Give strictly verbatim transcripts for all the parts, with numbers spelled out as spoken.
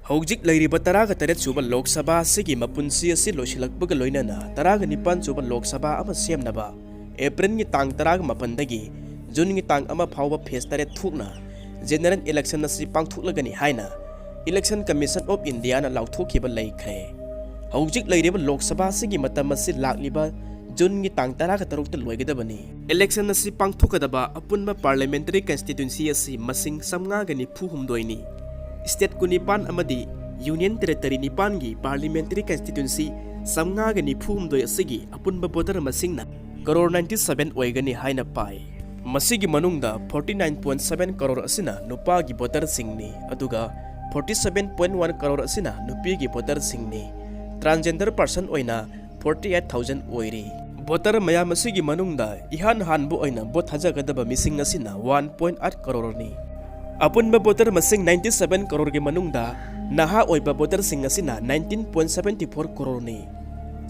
ꯍꯧꯖꯤꯛ ꯂꯩꯔꯤꯕ ꯇꯔꯥꯒ ꯇꯔꯦꯠ ꯁꯨꯕ ꯂꯣꯛ ꯁꯚꯥ ꯑꯁꯤꯒꯤ ꯃꯄꯨꯟꯁꯤ ꯑꯁꯤ ꯂꯣꯏꯁꯤꯜꯂꯛꯄꯒ ꯂꯣꯏꯅꯅ ꯇꯔꯥꯒ ꯅꯤꯄꯥꯟ ꯁꯨꯕ ꯂꯣꯛ ꯁꯚꯥ ꯑꯃ ꯁꯦꯝꯅꯕ ꯑꯦꯄ꯭ꯔꯤꯜꯒꯤ ꯇꯥꯡ ꯇꯔꯥꯒ ꯃꯥꯄꯟꯗꯒꯤ ꯖꯨꯟꯒꯤ ꯇꯥꯡ ꯑꯃ ꯐꯥꯎꯕ ꯐꯦꯁ ꯇꯔꯦꯠ ꯊꯣꯛꯅ ꯖꯦꯅꯔꯦꯜ ꯏꯂꯦꯛꯁꯟ ꯑꯁꯤ ꯄꯥꯡꯊꯣꯛꯂꯒꯅꯤ ꯍꯥꯏꯅ ꯏꯂꯦꯛꯁꯟ ꯀꯃꯤꯁꯟ ꯑꯣꯐ ꯏꯟꯗꯤꯌꯥꯅ ꯂꯥꯎꯊꯣꯛꯈꯤꯕ ꯂꯩꯈ꯭ꯔꯦ꯫ ꯍꯧꯖꯤꯛ ꯂꯩꯔꯤꯕ ꯂꯣꯛ ꯁꯚꯥ ꯑꯁꯤꯒꯤ ꯃꯇꯝ ꯑꯁꯤ ꯂꯥꯛꯂꯤꯕ ꯖꯨꯟꯒꯤ ꯇꯥꯡ ꯇꯔꯥꯒ ꯇꯔꯨꯛꯇ ꯂꯣꯏꯒꯗꯕꯅꯤ꯫ ꯏꯂꯦꯛꯁꯟ ꯑꯁꯤ ꯄꯥꯡꯊꯣꯛꯀꯗꯕ ꯑꯄꯨꯟꯕ ꯄꯥꯔꯂꯤꯌꯥꯃꯦꯟꯇꯔꯤ ꯀꯟꯁꯇꯤꯇ꯭ꯌꯨꯟꯁꯤ ꯑꯁꯤ ꯃꯁꯤꯡ ꯆꯥꯝꯃꯉꯥꯒ ꯅꯤꯐꯨ ꯍꯨꯝꯗꯣꯏꯅꯤ꯫ ꯁ꯭ꯇꯦꯠ ꯀꯨꯟꯅꯤꯄꯥꯟ ꯑꯃꯗꯤ ꯌꯨꯅꯤꯌꯟ ꯇꯦꯔꯤꯇꯣꯔꯤ ꯅꯤꯄꯥꯟꯒꯤ ꯄꯥꯔꯂꯤꯌꯥꯃꯦꯟꯇꯔꯤ ꯀꯟꯁꯇꯤꯇ꯭ꯌꯨꯟꯁꯤ ꯆꯥꯝꯃꯉꯥꯒ ꯅꯤꯐꯨ ꯍꯨꯝꯗꯣꯏ ꯑꯁꯤꯒꯤ ꯑꯄꯨꯟꯕ ꯚꯣꯇꯔ ꯃꯁꯤꯡꯅ ꯀꯔꯣꯔ ꯅꯥꯏꯟꯇꯤ ꯁꯚꯦꯟ ꯑꯣꯏꯒꯅꯤ ꯍꯥꯏꯅ ꯄꯥꯏ꯫ ꯃꯁꯤꯒꯤ ꯃꯅꯨꯡꯗ forty nine point seven crore ꯑꯁꯤꯅ ꯅꯨꯄꯥꯒꯤ ꯚꯣꯇꯔꯁꯤꯡꯅꯤ, ꯑꯗꯨꯒ forty seven point one crore ꯑꯁꯤꯅ ꯅꯨꯄꯤꯒꯤ ꯚꯣꯇꯔꯁꯤꯡꯅꯤ꯫ ꯇ꯭ꯔꯥꯟꯁꯖꯦꯟꯗꯔ ꯄꯔꯁꯟ ꯑꯣꯏꯅ ꯐꯣꯔꯇꯤ ꯑꯩꯠ ꯊꯥꯎꯖꯟ ꯑꯣꯏꯔꯤ꯫ ꯚꯣꯇꯔ ꯃꯌꯥꯝ ꯑꯁꯤꯒꯤ ꯃꯅꯨꯡꯗ ꯏꯍꯥꯟ ꯍꯥꯟꯕ ꯑꯣꯏꯅ ꯚꯣꯠ ꯊꯥꯖꯒꯗꯕ ꯃꯤꯁꯤꯡ ꯑꯁꯤꯅ ꯋꯥꯟ ꯄꯣꯏꯟ ꯑꯩꯠ ꯀꯔꯣꯔꯅꯤ꯫ ꯑꯄꯨꯟꯕ ꯚꯣꯇꯔ ꯃꯁꯤꯡ ꯅꯥꯏꯟꯇꯤ ꯁꯚꯦꯟ ꯀꯔꯣꯔꯒꯤ ꯃꯅꯨꯡꯗ ꯅꯍꯥ ꯑꯣꯏꯕ ꯚꯣꯇꯔꯁꯤꯡ ꯑꯁꯤꯅ ꯅꯥꯏꯟꯇꯤꯟ ꯄꯣꯏꯟ ꯁꯚꯦꯟꯇꯤ ꯐꯣꯔ ꯀꯔꯣꯔꯅꯤ꯫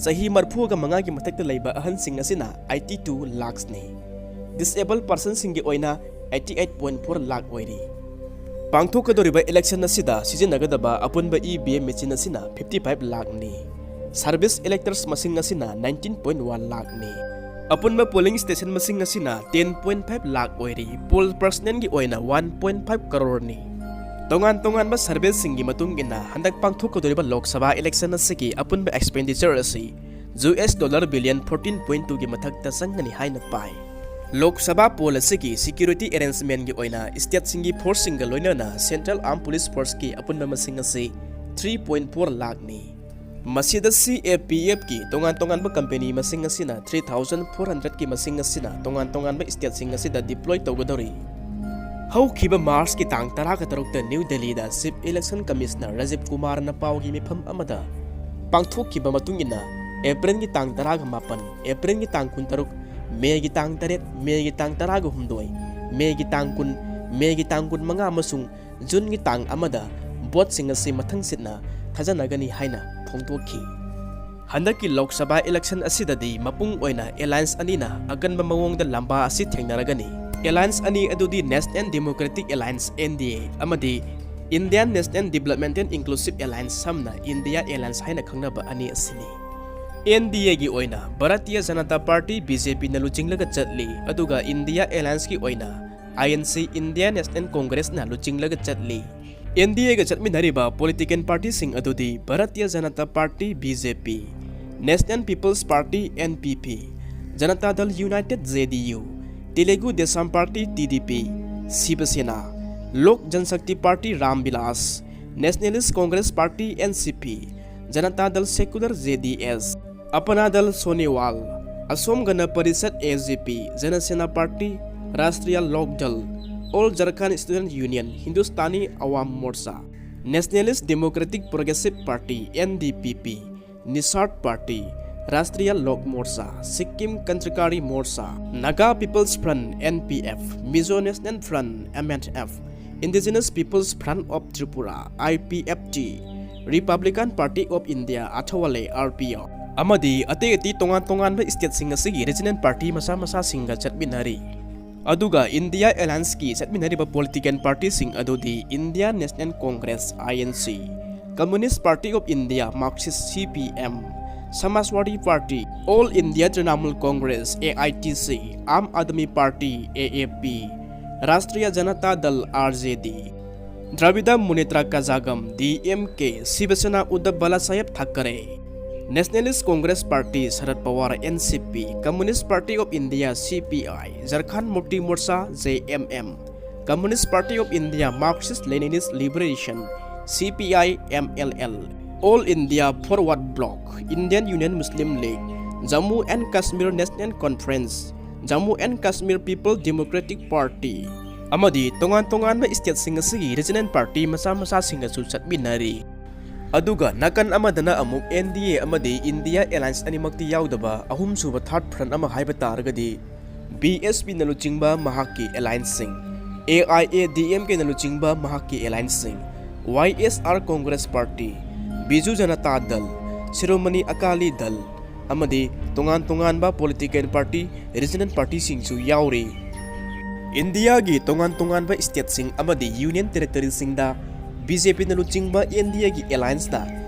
ꯆꯍꯤ ꯃꯔꯤꯐꯨꯒ ꯃꯉꯥꯒꯤ ꯃꯊꯛꯇ ꯂꯩꯕ ꯑꯍꯟꯁꯤꯡ ꯑꯁꯤꯅ ꯑꯩꯠꯇꯤ ꯇꯨ ꯂꯥꯈꯁꯅꯤ꯫ ꯗꯤꯁꯑꯦꯕꯜ ꯄꯔꯁꯟꯁꯤꯡꯒꯤ ꯑꯣꯏꯅ eighty eight point four lakh ꯑꯣꯏꯔꯤ꯫ ꯄꯥꯡꯊꯣꯛꯀꯗꯧꯔꯤꯕ ꯏꯂꯦꯛꯁꯟ ꯑꯁꯤꯗ ꯁꯤꯖꯤꯟꯅꯒꯗꯕ ꯑꯄꯨꯟꯕ ꯏ ꯚꯤ ꯑꯦꯝ ꯃꯦꯆꯤꯟ ꯑꯁꯤꯅ ꯐꯤꯐꯇꯤ ꯐꯥꯏꯚ ꯂꯥꯈꯅꯤ꯫ ꯁꯔꯚꯤꯁ ꯏꯂꯦꯛꯇꯔꯁ ꯃꯁꯤꯡ ꯑꯁꯤꯅ ꯅꯥꯏꯟꯇꯤꯟ ꯄꯣꯏꯟ ꯋꯥꯟ ꯂꯥꯈꯅꯤ꯫ ꯑꯄꯨꯟꯕ ꯄꯣꯂꯤꯡ ꯁ꯭ꯇꯦꯁꯟ ꯃꯁꯤꯡ ꯑꯁꯤꯅ ꯇꯦꯟ ꯄꯣꯏꯟ ꯐꯥꯏꯚ ꯂꯥꯈ ꯑꯣꯏꯔꯤ꯫ ꯄꯣꯜ ꯄꯔꯁꯅꯦꯜꯒꯤ ꯑꯣꯏꯅ ꯋꯥꯟ ꯄꯣꯏꯟ ꯐꯥꯏꯚ ꯀꯔꯣꯔꯅꯤ꯫ ꯇꯣꯉꯥꯟ ꯇꯣꯉꯥꯟꯕ ꯁꯔꯚꯦꯁꯤꯡꯒꯤ ꯃꯇꯨꯡ ꯏꯟꯅ ꯍꯟꯗꯛ ꯄꯥꯡꯊꯣꯛꯀꯗꯧꯔꯤꯕ ꯂꯣꯛ ꯁꯚꯥ ꯏꯂꯦꯛꯁꯟ ꯑꯁꯤꯒꯤ ꯑꯄꯨꯟꯕ ꯑꯦꯛꯁꯄꯦꯟꯗꯤꯆꯔ ꯑꯁꯤ U S dollar billion fourteen point ꯇꯨꯒꯤ ꯃꯊꯛꯇ ꯆꯪꯒꯅꯤ ꯍꯥꯏꯅ ꯄꯥꯏ꯫ ꯂꯣꯛ ꯁꯚꯥ ꯄꯣꯜ ꯑꯁꯤꯒꯤ ꯁꯦꯀ꯭ꯌꯨꯔꯤꯇꯤ ꯑꯦꯔꯦꯟꯖꯃꯦꯟꯒꯤ ꯑꯣꯏꯅ ꯁ꯭ꯇꯦꯠꯁꯤꯡꯒꯤ ꯐꯣꯔꯁꯁꯤꯡꯒ ꯂꯣꯏꯅꯅ ꯁꯦꯟꯇ꯭ꯔꯦꯜ ꯑꯥꯔꯝ ꯄꯨꯂꯤꯁ ꯐꯣꯔꯁꯀꯤ ꯑꯄꯨꯟꯕ ꯃꯁꯤꯡ ꯑꯁꯤ ꯊ꯭ꯔꯤ ꯄꯣꯏꯟ ꯐꯣꯔ ꯂꯥꯈꯅꯤ꯫ ꯃꯁꯤꯗ ꯁꯤ ꯑꯦ ꯄꯤ ꯑꯦꯐꯀꯤ ꯇꯣꯉꯥꯟ ꯇꯣꯉꯥꯟꯕ ꯀꯝꯄꯦꯅꯤ ꯃꯁꯤꯡ ꯑꯁꯤꯅ ꯊ꯭ꯔꯤ ꯊꯥꯎꯖꯟ ꯐꯣꯔ ꯍꯟꯗ꯭ꯔꯦꯠꯀꯤ ꯃꯁꯤꯡ ꯑꯁꯤꯅ ꯇꯣꯉꯥꯟ ꯇꯣꯉꯥꯟꯕ ꯁ꯭ꯇꯦꯠꯁꯤꯡ ꯑꯁꯤꯗ ꯗꯤꯄ꯭ꯂꯣꯏ ꯇꯧꯒꯗꯧꯔꯤ꯫ ꯍꯧꯈꯤꯕ ꯃꯥꯔꯆꯀꯤ ꯇꯥꯡ ꯇꯔꯥꯒ ꯇꯔꯨꯛꯇ ꯅ꯭ꯌꯨ ꯗꯦꯜꯂꯤꯗ ꯆꯤꯐ ꯏꯂꯦꯛꯁꯟ ꯀꯃꯤꯁꯅꯔ ꯔꯥꯖꯤꯕ ꯀꯨꯃꯥꯔꯅ ꯄꯥꯎꯒꯤ ꯃꯤꯐꯝ ꯑꯃꯗ ꯄꯥꯡꯊꯣꯛꯈꯤꯕ ꯃꯇꯨꯡ ꯏꯟꯅ ꯑꯦꯄ꯭ꯔꯤꯜꯒꯤ ꯇꯥꯡ ꯇꯔꯥꯒ ꯃꯥꯄꯟ, ꯑꯦꯄ꯭ꯔꯤꯜꯒꯤ ꯇꯥꯡ ꯀꯨꯟꯇꯔꯨꯛ, ꯃꯦꯒꯤ ꯇꯥꯡ ꯇꯔꯦꯠ, ꯃꯦꯒꯤ ꯇꯥꯡ ꯇꯔꯥꯒ ꯍꯨꯝꯗꯣꯏ, ꯃꯦꯒꯤ ꯇꯥꯡ ꯀꯨꯟ, ꯃꯦꯒꯤ ꯇꯥꯡ ꯀꯨꯟꯃꯉꯥ ꯑꯃꯁꯨꯡ ꯖꯨꯟꯒꯤ ꯇꯥꯡ ꯑꯃꯗ ꯚꯣꯠꯁꯤꯡ ꯑꯁꯤ ꯃꯊꯪꯁꯤꯠꯅ ꯊꯥꯖꯅꯒꯅꯤ ꯍꯥꯏꯅ ꯐꯣꯡꯗꯣꯛꯈꯤ꯫ ꯍꯟꯗꯛꯀꯤ ꯂꯣꯛ ꯁꯚꯥ ꯏꯂꯦꯛꯁꯟ ꯑꯁꯤꯗꯗꯤ ꯃꯄꯨꯡ ꯑꯣꯏꯅ ꯑꯦꯂꯥꯏꯟꯁ ꯑꯅꯤꯅ ꯑꯀꯟꯕ ꯃꯑꯣꯡꯗ ꯂꯝꯕꯥ ꯑꯁꯤ ꯊꯦꯡꯅꯔꯒꯅꯤ꯫ ꯑꯦꯂꯥꯏꯟꯁ ꯑꯅꯤ ꯑꯗꯨꯗꯤ national democratic alliance, N D A, ꯑꯃꯗꯤ Indian National Development and Inclusive Alliance, ꯁꯝꯅ India Alliance ꯍꯥꯏꯅ ꯈꯪꯅꯕ ꯑꯅꯤ ꯑꯁꯤꯅꯤ꯫ ꯑꯦꯟ ꯗꯤ ꯑꯦꯒꯤ ꯑꯣꯏꯅ Bharatiya Janata party, B J ꯄꯤꯅ ꯂꯨꯆꯤꯡꯂꯒ ꯆꯠꯂꯤ, ꯑꯗꯨꯒ ꯏꯟꯗꯤꯌꯥ ꯑꯦꯂꯥꯌꯟꯁꯀꯤ ꯑꯣꯏꯅ I N C, India national ꯀꯣꯡꯒ꯭ꯔꯦꯁꯅ ꯂꯨꯆꯤꯡꯂꯒ ꯆꯠꯂꯤ꯫ ꯑꯦꯟ ꯗꯤ ꯑꯦꯒ ꯆꯠꯃꯤꯟꯅꯔꯤꯕ ꯄꯣꯂꯤꯇꯤꯀꯦꯜ ꯄꯥꯔꯇꯤꯁꯤꯡ ꯑꯗꯨꯗꯤ Bharatiya Janata party, B J P, national people's party, N P P, Janata Dal united, J D U, Telugu Desam party, T D P, Shiv Sena, Lok Janshakti party, Ram Vilas, nationalist Congress party, N C P, Janata ꯗꯜ secular, J D S, ꯑꯄꯅꯥ Dal Sonewal, Asom Gana Parishad, A G P, Jana Sena party, Rashtriya Lok Dal, all Jharkhand student union, Hindustani Awam Morcha, nationalist democratic progressive party, N D P P, Nishad party, Rashtriya Lok Morcha, Sikkim Krantikari Morcha, Naga people's front, N P F, Mizo national front, M N F, indigenous people's front of Tripura, I P F T, republican party of India, Athawale, R P O, ꯑꯃꯗꯤ ꯑꯇꯩ ꯑꯇꯩ ꯇꯣꯉꯥꯟ ꯇꯣꯉꯥꯟꯕ ꯁ꯭ꯇꯦꯠꯁꯤꯡ ꯑꯁꯤꯒꯤ regional party ꯃꯁꯥ ꯃꯁꯥꯁꯤꯡꯒ ꯆꯠꯃꯤꯟꯅꯔꯤ꯫ ꯑꯗꯨꯒ India ꯑꯦꯂꯥꯌꯟꯁꯀꯤ ꯆꯠꯃꯤꯟꯅꯔꯤꯕ political ꯄꯥꯔꯇꯤꯁꯤꯡ ꯑꯗꯨꯗꯤ India national Congress, I N C, communist party of India, Marxist, C P M, Samajwadi party, all India Trinamool Congress, A I T C, Aam Aadmi party, A A P, Rashtriya Janata Dal, R J D, Dravida Munnetra Kazhagam, D M K, Shiv Sena Uddhav Balasaheb Thackeray, nationalist Congress party, Sharad Pawar, N C P, communist party of India, C P I, Jharkhand Mukti Morcha, J M M, communist party of India, Marxist Leninist liberation, C P I M L L, all India forward bloc, Indian union Muslim league, Jammu and Kashmir national conference, Jammu and Kashmir people democratic party, ꯑꯃꯗꯤ ꯇꯣꯉꯥꯟ ꯇꯣꯉꯥꯟꯕ ꯁ꯭ꯇꯦꯠꯁꯤꯡ ꯑꯁꯤꯒꯤ regional party ꯃꯁꯥ ꯃꯁꯥꯁꯤꯡꯒꯁꯨ ꯆꯠꯃꯤꯟꯅꯔꯤ꯫ ꯑꯗꯨꯒ ꯅꯥꯀꯟ ꯑꯃꯗꯅ ꯑꯃꯨꯛ and D A ꯑꯃꯗꯤ ꯏꯟꯗꯤꯌꯥ ꯑꯦꯂꯥꯌꯟꯁ ꯑꯅꯤꯃꯛꯇꯤ ꯌꯥꯎꯗꯕ ꯑꯍꯨꯝꯁꯨꯕ ꯊꯥꯔꯗ ꯐ꯭ꯔꯟꯠ ꯑꯃ ꯍꯥꯏꯕ ꯇꯥꯔꯒꯗꯤ, ꯕꯤ ꯑꯦꯁ ꯄꯤꯅ ꯂꯨꯆꯤꯡꯕ ꯃꯍꯥꯛꯀꯤ ꯑꯦꯂꯥꯌꯟꯁꯁꯤꯡ, A I A D M ꯀꯦꯅ ꯂꯨꯆꯤꯡꯕ ꯃꯍꯥꯛꯀꯤ ꯑꯦꯂꯥꯌꯟꯁꯁꯤꯡ, ꯋꯥꯏ ꯑꯦꯁ ꯑꯥꯔ ꯀꯣꯡꯒ꯭ꯔꯦꯁ ꯄꯥꯔꯇꯤ, ꯕꯤꯖꯨ ꯖꯅꯇꯥ ꯗꯜ, ꯁꯤꯔꯣꯃꯅꯤ ꯑꯀꯥꯂꯤ ꯗꯜ, ꯑꯃꯗꯤ ꯇꯣꯉꯥꯟ ꯇꯣꯉꯥꯟꯕ ꯄꯣꯂꯤꯇꯤꯀꯦꯜ ꯄꯥꯔꯇꯤ, ꯔꯤꯖꯅꯦꯜ ꯄꯥꯔꯇꯤꯁꯤꯡꯁꯨ ꯌꯥꯎꯔꯤ꯫ ꯏꯟꯗꯤꯌꯥꯒꯤ ꯇꯣꯉꯥꯟ ꯇꯣꯉꯥꯟꯕ ꯁ꯭ꯇꯦꯠꯁꯤꯡ ꯑꯃꯗꯤ ꯌꯨꯅꯤꯌꯟ ꯇꯦꯔꯤꯇꯣꯔꯤꯁꯤꯡꯗ ꯕꯤ ꯖꯦ ꯄꯤꯅ ꯂꯨꯆꯤꯡꯕ ꯑꯦꯟ ꯗꯤ ꯑꯦꯒꯤ ꯑꯦꯂꯥꯏꯟꯁꯅ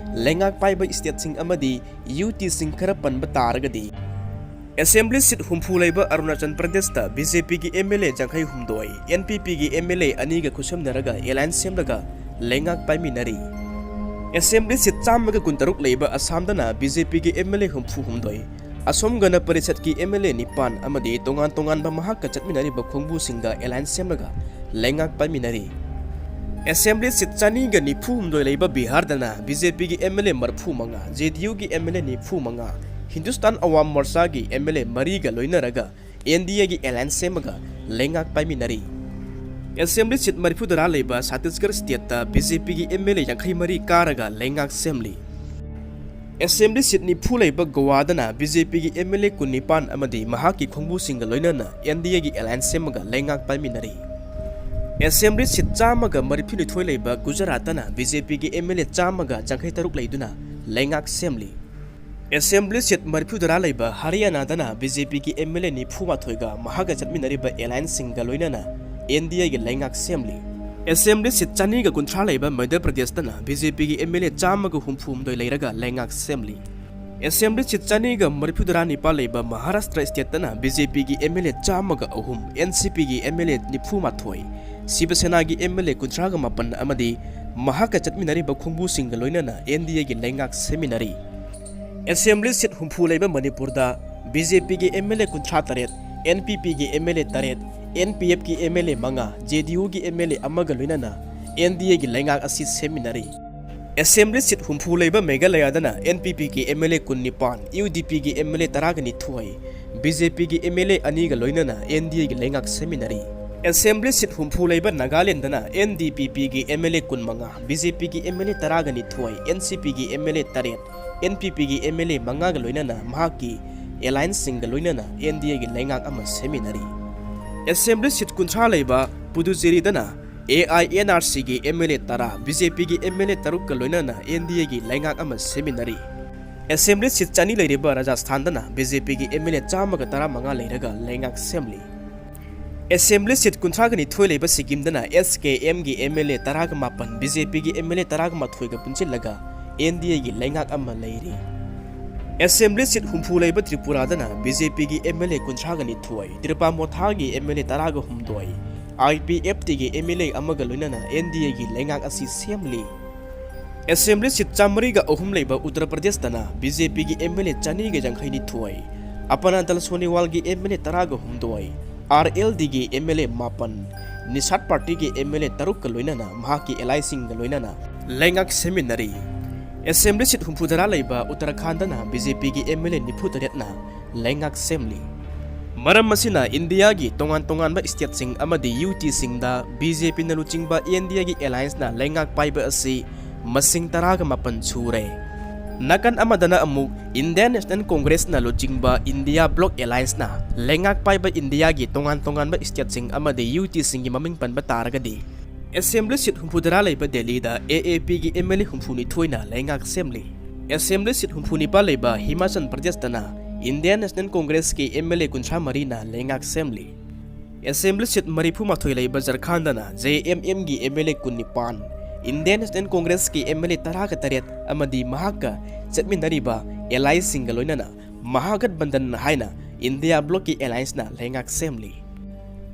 ꯂꯩꯉꯥꯛ ꯄꯥꯏꯕ ꯁ꯭ꯇꯦꯠꯁꯤꯡ ꯑꯃꯗꯤ ꯌꯨ ꯇꯤꯁꯤꯡ ꯈꯔ ꯄꯟꯕ ꯇꯥꯔꯒꯗꯤ, ꯑꯦꯁꯦꯝꯕ꯭ꯂꯤ ꯁꯤꯠ ꯍꯨꯝꯐꯨ ꯂꯩꯕ ꯑꯔꯨꯅꯥꯆꯜ ꯄ꯭ꯔꯗꯦꯁꯇ ꯕꯤ ꯖꯦ ꯄꯤꯒꯤ ꯑꯦꯝ ꯑꯦꯜ ꯑꯦ ꯌꯥꯡꯈꯩ ꯍꯨꯝꯗꯣꯏ, ꯑꯦꯟ ꯄꯤ ꯄꯤꯒꯤ ꯑꯦꯝ ꯑꯦꯜ ꯑꯦ ꯑꯅꯤꯒ ꯈꯨꯠꯁꯝꯅꯔꯒ ꯑꯦꯂꯥꯏꯟꯁ ꯁꯦꯝꯂꯒ ꯂꯩꯉꯥꯛ ꯄꯥꯏꯃꯤꯟꯅꯔꯤ꯫ ꯑꯦꯁꯦꯝꯕ꯭ꯂꯤ ꯁꯤꯠ ꯆꯥꯝꯃꯒ ꯀꯨꯟꯇꯔꯨꯛ ꯂꯩꯕ ꯑꯁꯥꯝꯗꯅ ꯕꯤ ꯖꯦ ꯄꯤꯒꯤ ꯑꯦꯝ ꯑꯦꯜ ꯑꯦ ꯍꯨꯝꯐꯨ ꯍꯨꯝꯗꯣꯏ, ꯑꯁꯣꯝ ꯒꯅ ꯄꯔꯤꯁꯠꯀꯤ ꯑꯦꯝ ꯑꯦꯜ ꯑꯦ ꯅꯤꯄꯥꯟ ꯑꯃꯗꯤ ꯇꯣꯉꯥꯟ ꯇꯣꯉꯥꯟꯕ ꯃꯍꯥꯛꯀ ꯆꯠꯃꯤꯟꯅꯔꯤꯕ ꯈꯣꯡꯕꯨꯁꯤꯡꯒ ꯑꯦꯂꯥꯏꯟꯁ ꯁꯦꯝꯂꯒ ꯂꯩꯉꯥꯛ ꯄꯥꯏꯃꯤꯟꯅꯔꯤ꯫ ꯑꯦꯁꯦꯝꯕ꯭ꯂꯤ ꯁꯤꯠ ꯆꯅꯤꯒ ꯅꯤꯐꯨ ꯍꯨꯝꯗꯣꯏ ꯂꯩꯕ ꯕꯤꯍꯥꯔꯗꯅ ꯕꯤ ꯖꯦ ꯄꯤꯒꯤ ꯑꯦꯝ ꯑꯦꯜ ꯑꯦ ꯃꯔꯤꯐꯨ ꯃꯉꯥ, ꯖꯦ ꯗꯤ ꯌꯨꯒꯤ ꯑꯦꯝ ꯑꯦꯜ ꯑꯦ ꯅꯤꯐꯨ ꯃꯉꯥ, ꯍꯤꯟꯗꯨꯁꯇꯥꯟ ꯑꯋꯥꯝ ꯃꯣꯔꯆꯥꯒꯤ ꯑꯦꯝ ꯑꯦꯜ ꯑꯦ ꯃꯔꯤꯒ ꯂꯣꯏꯅꯔꯒ ꯑꯦꯟ ꯗꯤ ꯑꯦꯒꯤ ꯑꯦꯂꯥꯏꯟꯁ ꯁꯦꯝꯃꯒ ꯂꯩꯉꯥꯛ ꯄꯥꯏꯃꯤꯟꯅꯔꯤ꯫ ꯑꯦꯁꯦꯝꯕ꯭ꯂꯤ ꯁꯤꯠ ꯃꯔꯤꯐꯨ ꯇꯔꯥ ꯂꯩꯕ ꯁꯠꯇꯤꯁꯒꯔ ꯁ꯭ꯇꯦꯠꯇ ꯕꯤ ꯖꯦ ꯄꯤꯒꯤ ꯑꯦꯝ ꯑꯦꯜ ꯑꯦ ꯌꯥꯡꯈꯩ ꯃꯔꯤ ꯀꯥꯔꯒ ꯂꯩꯉꯥꯛ ꯁꯦꯝꯂꯤ꯫ ꯑꯦꯁꯦꯝꯕ꯭ꯂꯤ ꯁꯤꯠ ꯅꯤꯐꯨ ꯂꯩꯕ ꯒꯣꯋꯥꯗꯅ ꯕꯤ ꯖꯦ ꯄꯤꯒꯤ ꯑꯦꯝ ꯑꯦꯜ ꯑꯦ ꯀꯨꯟꯅꯤꯄꯥꯟ ꯑꯃꯗꯤ ꯃꯍꯥꯛꯀꯤ ꯈꯣꯡꯕꯨꯁꯤꯡꯒ ꯂꯣꯏꯅꯅ ꯑꯦꯟ ꯗꯤ ꯑꯦꯒꯤ ꯑꯦꯂꯥꯏꯟꯁ ꯁꯦꯝꯃꯒ ꯂꯩꯉꯥꯛ ꯄꯥꯏꯃꯤꯟꯅꯔꯤ꯫ ꯑꯦꯁꯦꯝꯕ꯭ꯂꯤ ꯁꯤꯠ ꯆꯥꯝꯃꯒ ꯃꯔꯤꯐꯨꯅꯤꯊꯣꯏ ꯂꯩꯕ ꯒꯨꯖꯔꯥꯠꯇꯅ ꯕꯤ ꯖꯦ ꯄꯤꯒꯤ ꯑꯦꯝ ꯑꯦꯜ ꯑꯦ ꯆꯥꯝꯃꯒ ꯌꯥꯡꯈꯩ ꯇꯔꯨꯛ ꯂꯩꯗꯨꯅ ꯂꯩꯉꯥꯛ ꯁꯦꯝꯂꯤ꯫ ꯑꯦꯁꯦꯝꯕ꯭ꯂꯤ ꯁꯤꯠ ꯃꯔꯤꯐꯨ ꯇꯔꯥ ꯂꯩꯕ ꯍꯔꯤꯌꯥꯅꯥꯗꯅ ꯕꯤ ꯖꯦ ꯄꯤꯒꯤ ꯑꯦꯝ ꯑꯦꯜ ꯑꯦ ꯅꯤꯐꯨ ꯃꯥꯊꯣꯏꯒ ꯃꯍꯥꯛꯀ ꯆꯠꯃꯤꯟꯅꯔꯤꯕ ꯑꯦꯂꯥꯏꯟꯁꯁꯤꯡꯒ ꯂꯣꯏꯅꯅ ꯑꯦꯟ ꯗꯤ ꯑꯦꯒꯤ ꯂꯩꯉꯥꯛ ꯁꯦꯝꯂꯤ꯫ ꯑꯦꯁꯦꯝꯕ꯭ꯂꯤ ꯁꯤꯠ ꯆꯅꯤꯒ ꯀꯨꯟꯊ꯭ꯔꯥ ꯂꯩꯕ ꯃꯙ꯭ꯌ ꯄ꯭ꯔꯗꯦꯁꯇꯅ ꯕꯤ ꯖꯦ ꯄꯤꯒꯤ ꯑꯦꯝ ꯑꯦꯜ ꯑꯦ ꯆꯥꯝꯃꯒ ꯍꯨꯝꯐꯨ ꯍꯨꯝꯗꯣꯏ ꯂꯩꯔꯒ ꯂꯩꯉꯥꯛ ꯁꯦꯝꯂꯤ꯫ ꯑꯦꯁꯦꯝꯕ꯭ꯂꯤ ꯁꯤꯠ ꯆꯅꯤꯒ ꯃꯔꯤꯐꯨ ꯇꯔꯥ ꯅꯤꯄꯥꯜ ꯂꯩꯕ ꯃꯍꯥꯔꯥꯁꯇ꯭ꯔ ꯁ꯭ꯇꯦꯠꯇꯅ ꯕꯤ ꯖꯦ ꯄꯤꯒꯤ ꯑꯦꯝ ꯑꯦꯜ ꯑꯦ ꯆꯥꯝꯃꯒ ꯑꯍꯨꯝ, ꯑꯦꯟ ꯁꯤ ꯄꯤꯒꯤ ꯑꯦꯝ ꯑꯦꯜ ꯑꯦ ꯅꯤꯐꯨ ꯃꯥꯊꯣꯏ, ꯁꯤꯕ ꯁꯦꯅꯥꯒꯤ ꯑꯦꯝ ꯑꯦꯜ ꯑꯦ ꯀꯨꯟꯊ꯭ꯔꯥꯒ ꯃꯥꯄꯟ ꯑꯃꯗꯤ ꯃꯍꯥꯛꯀ ꯆꯠꯃꯤꯟꯅꯔꯤꯕ ꯈꯣꯡꯕꯨꯁꯤꯡꯒ ꯂꯣꯏꯅꯅ ꯑꯦꯟ ꯗꯤ ꯑꯦꯒꯤ ꯂꯩꯉꯥꯛ ꯁꯦꯝꯃꯤꯟꯅꯔꯤ꯫ ꯑꯦꯁꯦꯝꯕ꯭ꯂꯤ ꯁꯤꯠ ꯍꯨꯝꯐꯨ ꯂꯩꯕ ꯃꯅꯤꯄꯨꯔꯗ ꯕꯤ ꯖꯦ ꯄꯤꯒꯤ ꯑꯦꯝ ꯑꯦꯜ ꯑꯦ ꯀꯨꯟꯊ꯭ꯔꯥ ꯇꯔꯦꯠ, ꯑꯦꯟ ꯄꯤ ꯄꯤꯒꯤ ꯑꯦꯝ ꯑꯦꯜ ꯑꯦ ꯇꯔꯦꯠ, ꯑꯦꯟ ꯄꯤ ꯑꯦꯐꯀꯤ ꯑꯦꯝ ꯑꯦꯜ ꯑꯦ ꯃꯉꯥ, ꯖꯦ ꯗꯤ ꯌꯨꯒꯤ ꯑꯦꯝ ꯑꯦꯜ ꯑꯦ ꯑꯃꯒ ꯂꯣꯏꯅꯅ ꯑꯦꯟ ꯗꯤ ꯑꯦꯒꯤ ꯂꯩꯉꯥꯛ ꯑꯁꯤ ꯁꯦꯝꯃꯤꯟꯅꯔꯤ꯫ ꯑꯦꯁꯦꯝꯕ꯭ꯂꯤ ꯁꯤꯠ ꯍꯨꯝꯐꯨ ꯂꯩꯕ ꯃꯦꯘꯥꯂꯌꯥꯗꯅ ꯑꯦꯟ ꯄꯤ ꯄꯤꯒꯤ ꯑꯦꯝ ꯑꯦꯜ ꯑꯦ ꯀꯨꯟꯅꯤꯄꯥꯟ, ꯌꯨ ꯗꯤ ꯄꯤꯒꯤ ꯑꯦꯝ ꯑꯦꯜ ꯑꯦ ꯇꯔꯥꯒ ꯅꯤꯊꯣꯏ, ꯕꯤ ꯖꯦ ꯄꯤꯒꯤ ꯑꯦꯝ ꯑꯦꯜ ꯑꯦ ꯑꯅꯤꯒ ꯂꯣꯏꯅꯅ ꯑꯦꯟ ꯗꯤ ꯑꯦꯒꯤ ꯂꯩꯉꯥꯛ ꯁꯦꯝꯃꯤꯟꯅꯔꯤ꯫ ꯑꯦꯁꯦꯝꯕ꯭ꯂꯤ ꯁꯤꯠ ꯍꯨꯝꯐꯨ ꯂꯩꯕ ꯅꯥꯒꯥꯂꯦꯟꯗꯅ ꯑꯦꯟ ꯗꯤ ꯄꯤ ꯄꯤꯒꯤ ꯑꯦꯝ ꯑꯦꯜ ꯑꯦ ꯀꯨꯟꯃꯉꯥ, ꯕꯤ ꯖꯦ ꯄꯤꯒꯤ ꯑꯦꯝ ꯑꯦꯜ ꯑꯦ ꯇꯔꯥꯒ ꯅꯤꯊꯣꯏ, ꯑꯦꯟ ꯁꯤ ꯄꯤꯒꯤ ꯑꯦꯝ ꯑꯦꯜ ꯑꯦ ꯇꯔꯦꯠ, ꯑꯦꯟ ꯄꯤ ꯄꯤꯒꯤ ꯑꯦꯝ ꯑꯦꯜ ꯑꯦ ꯃꯉꯥꯒ ꯂꯣꯏꯅꯅ ꯃꯍꯥꯛꯀꯤ ꯑꯦꯂꯥꯏꯟꯁꯁꯤꯡꯒ ꯂꯣꯏꯅꯅ ꯑꯦꯟ ꯗꯤ ꯑꯦꯒꯤ ꯂꯩꯉꯥꯛ ꯑꯃ ꯁꯦꯝꯃꯤꯟꯅꯔꯤ꯫ ꯑꯦꯁꯦꯝꯕ꯭ꯂꯤ ꯁꯤꯠ ꯀꯨꯟꯊ꯭ꯔꯥ ꯂꯩꯕ ꯄꯨꯗꯨꯆꯦꯔꯤꯗꯅ ꯑꯦ ꯑꯥꯏ ꯑꯦꯟ ꯑꯥꯔ ꯁꯤꯒꯤ ꯑꯦꯝ ꯑꯦꯜ ꯑꯦ ꯇꯔꯥ, ꯕꯤ ꯖꯦ ꯄꯤꯒꯤ ꯑꯦꯝ ꯑꯦꯜ ꯑꯦ ꯇꯔꯨꯛꯀ ꯂꯣꯏꯅꯅ ꯑꯦꯟ ꯗꯤ ꯑꯦꯒꯤ ꯂꯩꯉꯥꯛ ꯑꯃ ꯁꯦꯝꯃꯤꯟꯅꯔꯤ꯫ ꯑꯦꯁꯦꯝꯕ꯭ꯂꯤ ꯁꯤꯠ ꯆꯅꯤ ꯂꯩꯔꯤꯕ ꯔꯥꯖꯁꯊꯥꯟꯗꯅ ꯕꯤ ꯖꯦ ꯄꯤꯒꯤ ꯑꯦꯝ ꯑꯦꯜ ꯑꯦ ꯆꯥꯝꯃꯒ ꯇꯔꯥꯃꯉꯥ ꯂꯩꯔꯒ ꯂꯩꯉꯥꯛ ꯁꯦꯝꯂꯤ꯫ Assembly seat ꯀꯨꯟꯊ꯭ꯔꯥꯒ ꯅꯤꯊꯣꯏ ꯂꯩꯕ ꯁꯤꯛꯀꯤꯝꯗꯅ S K M ꯒꯤ M L A ꯇꯔꯥꯒ ꯃꯥꯄꯟ, B J P ꯒꯤ M L A ꯇꯔꯥꯒ ꯃꯥꯊꯣꯏꯒ ꯄꯨꯟꯁꯤꯜꯂꯒ N D A ꯒꯤ ꯂꯩꯉꯥꯛ ꯑꯃ ꯂꯩꯔꯤ꯫ Assembly seat ꯍꯨꯝꯐꯨ ꯂꯩꯕ ꯇ꯭ꯔꯤꯄꯨꯔꯥꯗꯅ B J P ꯒꯤ M L A ꯀꯨꯟꯊ꯭ꯔꯥꯒ ꯅꯤꯊꯣꯏ, ꯇ꯭ꯔꯤꯄꯥ ꯃꯣꯊꯥꯒꯤ M L A ꯇꯔꯥꯒ ꯍꯨꯝꯗꯣꯏ, I P F T ꯒꯤ M L A ꯑꯃꯒ ꯂꯣꯏꯅꯅ N D A ꯒꯤ ꯂꯩꯉꯥꯛ ꯑꯁꯤ ꯁꯦꯝꯂꯤ꯫ Assembly seat ꯆꯥꯃꯔꯤꯒ ꯑꯍꯨꯝ ꯂꯩꯕ ꯎꯠꯇꯔ ꯄ꯭ꯔꯗꯦꯁꯇꯅ B J P ꯒꯤ M L A ꯆꯅꯤꯒ ꯌꯥꯡꯈꯩ ꯅꯤꯊꯣꯏ, ꯑꯄꯅꯥ ꯗꯜ ꯁꯣꯅꯤꯋꯥꯜꯒꯤ M L A ꯇꯔꯥꯒ ꯍꯨꯝꯗꯣꯏ, R L D ꯒꯤ M L A ꯃꯥꯄꯟ, ꯅꯤꯁꯥꯠ ꯄꯥꯔꯇꯤꯒꯤ M L A ꯇꯔꯨꯛꯀ ꯂꯣꯏꯅꯅ ꯃꯍꯥꯛꯀꯤ allyꯁꯤꯡꯒ ꯂꯣꯏꯅꯅ ꯂꯩꯉꯥꯛ ꯁꯦꯝꯃꯤꯟꯅꯔꯤ꯫ Assembly seat ꯍꯨꯝꯐꯨꯇꯔꯥ ꯂꯩꯕ ꯎꯠꯇꯔꯈꯥꯟꯗꯅ B J P ꯒꯤ M L A ꯅꯤꯐꯨ ꯇꯔꯦꯠꯅ ꯂꯩꯉꯥꯛ ꯁꯦꯝꯂꯤ꯫ ꯃꯔꯝ ꯑꯁꯤꯅ ꯏꯟꯗꯤꯌꯥꯒꯤ ꯇꯣꯉꯥꯟ ꯇꯣꯉꯥꯟꯕ stateꯁꯤꯡ ꯑꯃꯗꯤ U Tꯁꯤꯡꯗ B J Pꯅ ꯂꯨꯆꯤꯡꯕ N D Aꯒꯤ allianceꯅ ꯂꯩꯉꯥꯛ ꯄꯥꯏꯕ ꯑꯁꯤ ꯃꯁꯤꯡ ꯇꯔꯥꯒ ꯃꯥꯄꯟ ꯁꯨꯔꯦ꯫ ꯅꯥꯀꯟ ꯑꯃꯗꯅ ꯑꯃꯨꯛ Indian National Congressꯅ ꯂꯨꯆꯤꯡꯕ India Bloc allianceꯅ ꯂꯩꯉꯥꯛ ꯄꯥꯏꯕ ꯏꯟꯗꯤꯌꯥꯒꯤ ꯇꯣꯉꯥꯟ ꯇꯣꯉꯥꯟꯕ stateꯁꯤꯡ ꯑꯃꯗꯤ U Tꯁꯤꯡꯒꯤ ꯃꯃꯤꯡ ꯄꯟꯕ ꯇꯥꯔꯒꯗꯤ, Assembly seat ꯍꯨꯝꯐꯨꯇꯔꯥ ꯂꯩꯕ ꯗꯦꯜꯂꯤꯗ A A P ꯒꯤ M L A ꯍꯨꯝꯐꯨꯅꯤꯊꯣꯏꯅ ꯂꯩꯉꯥꯛ ꯁꯦꯝꯂꯤ꯫ Assembly seat ꯍꯨꯝꯐꯨꯅꯤꯄꯥꯜ ꯂꯩꯕ Himachal ꯄ꯭ꯔꯗꯦꯁꯇꯅ Indian National Congressꯀꯤ M L A ꯀꯨꯟꯊ꯭ꯔꯥ ꯃꯔꯤꯅ ꯂꯩꯉꯥꯛ ꯁꯦꯝꯂꯤ꯫ Assembly seat ꯃꯔꯤꯐꯨ ꯃꯥꯊꯣꯏ ꯂꯩꯕ ꯖꯔꯈꯥꯟꯗꯅ J M M ꯒꯤ M L A ꯀꯨꯟꯅꯤꯄꯥꯟ, Indian National Congressꯀꯤ M L A ꯇꯔꯥꯒ ꯇꯔꯦꯠ ꯑꯃꯗꯤ ꯃꯍꯥꯛꯀ ꯆꯠꯃꯤꯟꯅꯔꯤꯕ allyꯁꯤꯡꯒ ꯂꯣꯏꯅꯅ ꯃꯍꯥꯒꯠꯕꯟꯙꯟ ꯍꯥꯏꯅ India Blocꯀꯤ allianceꯅ ꯂꯩꯉꯥꯛ ꯁꯦꯝꯂꯤ꯫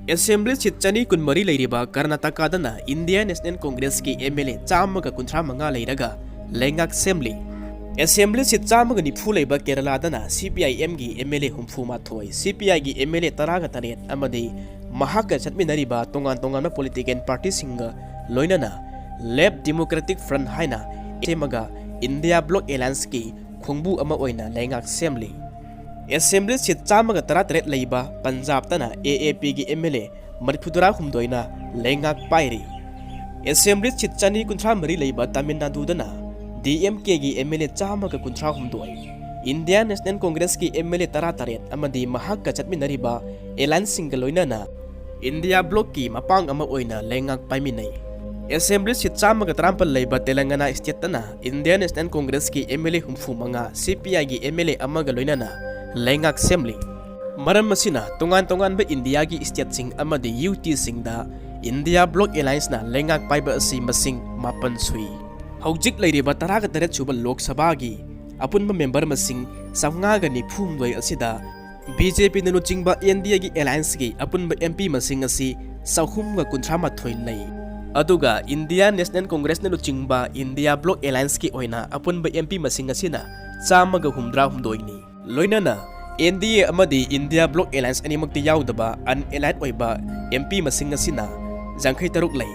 Assembly seat ꯆꯅꯤ ꯀꯨꯟꯃꯔꯤ ꯂꯩꯔꯤꯕ ꯀꯔꯅꯥꯇꯀꯥꯗꯅ Indian National Congressꯀꯤ M L A ꯆꯥꯝꯃꯒ ꯀꯨꯟꯊ꯭ꯔꯥ ꯃꯉꯥ ꯂꯩꯔꯒ ꯂꯩꯉꯥꯛ ꯁꯦꯝꯂꯤ꯫ Assembly seat ꯆꯥꯝꯃꯒ ꯅꯤꯐꯨ ꯂꯩꯕ ꯀꯦꯔꯂꯥꯗꯅ C P I Mꯒꯤ M L A ꯍꯨꯝꯐꯨ ꯃꯥꯊꯣꯏ, C P Iꯒꯤ M L A ꯇꯔꯥꯒ ꯇꯔꯦꯠ ꯑꯃꯗꯤ ꯃꯍꯥꯛꯀ ꯆꯠꯃꯤꯟꯅꯔꯤꯕ ꯇꯣꯉꯥꯟ ꯇꯣꯉꯥꯟꯕ political partyꯁꯤꯡꯒ ꯂꯣꯏꯅꯅ Left Democratic Front ꯍꯥꯏꯅ ꯁꯦꯝꯃꯒ India Bloc allianceꯀꯤ ꯈꯣꯡꯕꯨ ꯑꯃ ꯑꯣꯏꯅ ꯂꯩꯉꯥꯛ ꯁꯦꯝꯂꯤ꯫ Assembly seat ꯆꯥꯝꯃꯒ ꯇꯔꯥꯇꯔꯦꯠ ꯂꯩꯕ ꯄꯟꯖꯥꯕꯇꯅ A A Pꯒꯤ M L A ꯃꯔꯤꯐꯨꯇꯔꯥ ꯍꯨꯝꯗꯣꯏꯅ ꯂꯩꯉꯥꯛ ꯄꯥꯏꯔꯤ꯫ Assembly seat ꯆꯅꯤ ꯀꯨꯟꯊ꯭ꯔꯥ ꯃꯔꯤ ꯂꯩꯕ Tamil ꯅꯥꯗꯨꯗꯅ D M Kꯒꯤ M L A ꯆꯥꯝꯃꯒ ꯀꯨꯟꯊ꯭ꯔꯥ ꯍꯨꯝꯗꯣꯏ, Indian National Congressꯀꯤ M L A ꯇꯔꯥꯇꯔꯦꯠ ꯑꯃꯗꯤ ꯃꯍꯥꯛꯀ ꯆꯠꯃꯤꯟꯅꯔꯤꯕ allianceꯁꯤꯡꯒ ꯂꯣꯏꯅꯅ India Blocꯀꯤ ꯃꯄꯥꯡ ꯑꯃ ꯑꯣꯏꯅ ꯂꯩꯉꯥꯛ ꯄꯥꯏꯃꯤꯟꯅꯩ꯫ Assembly seat ꯆꯥꯝꯃꯒ ꯇꯔꯥꯃꯥꯄꯜ ꯂꯩꯕ ꯇꯦꯂꯪꯒꯅꯥ stateꯇꯅ Indian National Congressꯀꯤ M L A ꯍꯨꯝꯐꯨ ꯃꯉꯥ, C P Iꯒꯤ M L A ꯑꯃꯒ ꯂꯣꯏꯅꯅ ꯂꯩꯉꯥꯛ ꯁꯦꯝꯂꯤ꯫ ꯃꯔꯝ ꯑꯁꯤꯅ ꯇꯣꯉꯥꯟ ꯇꯣꯉꯥꯟꯕ ꯏꯟꯗꯤꯌꯥꯒꯤ ꯁ꯭ꯇꯦꯠꯁꯤꯡ ꯑꯃꯗꯤ ꯌꯨ ꯇꯤꯁꯤꯡꯗ ꯏꯟꯗꯤꯌꯥ ꯕ꯭ꯂꯣꯛ ꯑꯦꯂꯥꯏꯟꯁꯅ ꯂꯩꯉꯥꯛ ꯄꯥꯏꯕ ꯑꯁꯤ ꯃꯁꯤꯡ ꯃꯥꯄꯟ ꯁꯨꯏ꯫ ꯍꯧꯖꯤꯛ ꯂꯩꯔꯤꯕ ꯇꯔꯥꯒ ꯇꯔꯦꯠ ꯁꯨꯕ ꯂꯣꯛ ꯁꯚꯥꯒꯤ ꯑꯄꯨꯟꯕ ꯃꯦꯝꯕꯔ ꯃꯁꯤꯡ ꯆꯥꯝꯃꯉꯥꯒ ꯅꯤꯐꯨ ꯍꯨꯝꯗꯣꯏ ꯑꯁꯤꯗ ꯕꯤ ꯖꯦ ꯄꯤꯅ ꯂꯨꯆꯤꯡꯕ ꯑꯦꯟ ꯗꯤ ꯑꯦꯒꯤ ꯑꯦꯂꯥꯏꯟꯁꯀꯤ ꯑꯄꯨꯟꯕ ꯑꯦꯝ ꯄꯤ ꯃꯁꯤꯡ ꯑꯁꯤ ꯆꯍꯨꯝꯒ ꯀꯨꯟꯊ꯭ꯔꯥ ꯃꯥꯊꯣꯏ ꯂꯩ꯫ ꯑꯗꯨꯒ ꯏꯟꯗꯤꯌꯥ ꯅꯦꯁꯅꯦꯜ ꯀꯣꯡꯒ꯭ꯔꯦꯁꯅ ꯂꯨꯆꯤꯡꯕ ꯏꯟꯗꯤꯌꯥ ꯕ꯭ꯂꯣꯛ ꯑꯦꯂꯥꯏꯟꯁꯀꯤ ꯑꯣꯏꯅ ꯑꯄꯨꯟꯕ ꯑꯦꯝ ꯄꯤ ꯃꯁꯤꯡ ꯑꯁꯤꯅ ꯆꯥꯝꯃꯒ ꯍꯨꯝꯗ꯭ꯔꯥ ꯍꯨꯝꯗꯣꯏꯅꯤ꯫ ꯂꯣꯏꯅꯅ ꯑꯦꯟ ꯗꯤ ꯑꯦ ꯑꯃꯗꯤ ꯏꯟꯗꯤꯌꯥ ꯕ꯭ꯂꯣꯛ ꯑꯦꯂꯥꯏꯟꯁ ꯑꯅꯤꯃꯛꯇ ꯌꯥꯎꯗꯕ ꯑꯟꯑꯦꯂꯥꯏꯟ ꯑꯣꯏꯕ ꯑꯦꯝ ꯄꯤ ꯃꯁꯤꯡ ꯑꯁꯤꯅ ꯌꯥꯡꯈꯩ ꯇꯔꯨꯛ ꯂꯩ꯫